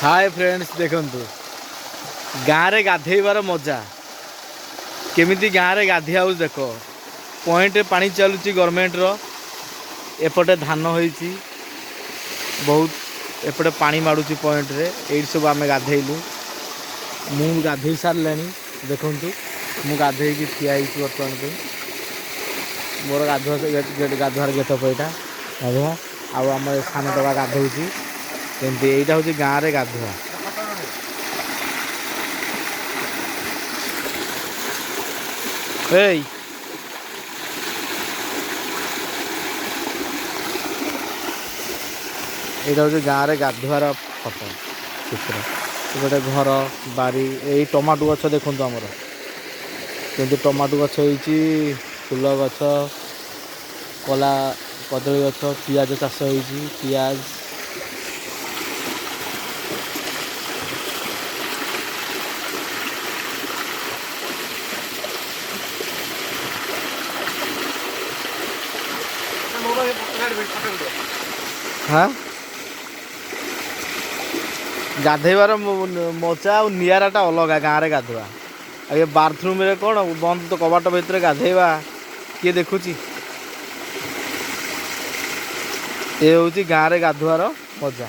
ହାଏ friends, ଦେଖନ୍ତୁ ଗାଁରେ ଗାଧେଇବାର ମଜା କେମିତି। ଗାଁରେ ଗାଧେଇବା ହେଉଛି। ଦେଖ, ପଏଣ୍ଟରେ ପାଣି ଚାଲୁଛି ଗଭର୍ଣ୍ଣମେଣ୍ଟର। ଏପଟେ ଧାନ ହେଇଛି ବହୁତ, ଏପଟେ ପାଣି ମାଡ଼ୁଛି ପଏଣ୍ଟରେ। ଏଇଠି ସବୁ ଆମେ ଗାଧେଇଲୁ। ମୁଁ ଗାଧେଇ ସାରିଲେଣି। ଦେଖନ୍ତୁ, ମୁଁ ଗାଧେଇକି ଠିଆ ହେଇଛି ବର୍ତ୍ତମାନ ପାଇଁ। ମୋର ଗାଧୁଆ, ଗାଧୁଆର ଗେଟଅପ୍ ଏଇଟା, ଗାଧୁଆ। ଆଉ ଆମ ଏ ସାନ ଟୋକା ଗାଧଉଛି କେମିତି। ଏଇଟା ହେଉଛି ଗାଁରେ ଗାଧୁଆ। ଏଇ ଏଇଟା ହେଉଛି ଗାଁରେ ଗାଧୁଆର ଫଟୋ ଚିତ୍ର। ଗୋଟେ ଘର ବାରି, ଏଇ ଟମାଟୋ ଗଛ ଦେଖନ୍ତୁ ଆମର କେମିତି ଟମାଟୋ ଗଛ ହେଇଛି, ଫୁଲ ଗଛ, କଲା, କଦଳୀ ଗଛ, ପିଆଜ ଚାଷ ହେଇଛି, ପିଆଜ। ହଁ, ଗାଧେଇବାର ମଜା ଆଉ ନିଆରାଟା ଅଲଗା ଗାଁରେ ଗାଧୁଆ। ଆଉ ଏ ବାଥରୁମ୍ରେ କ'ଣ ବନ୍ଦ ତ କବାଟ ଭିତରେ ଗାଧେଇବା, କିଏ ଦେଖୁଛି? ଏ ହେଉଛି ଗାଁରେ ଗାଧୁଆର ମଜା।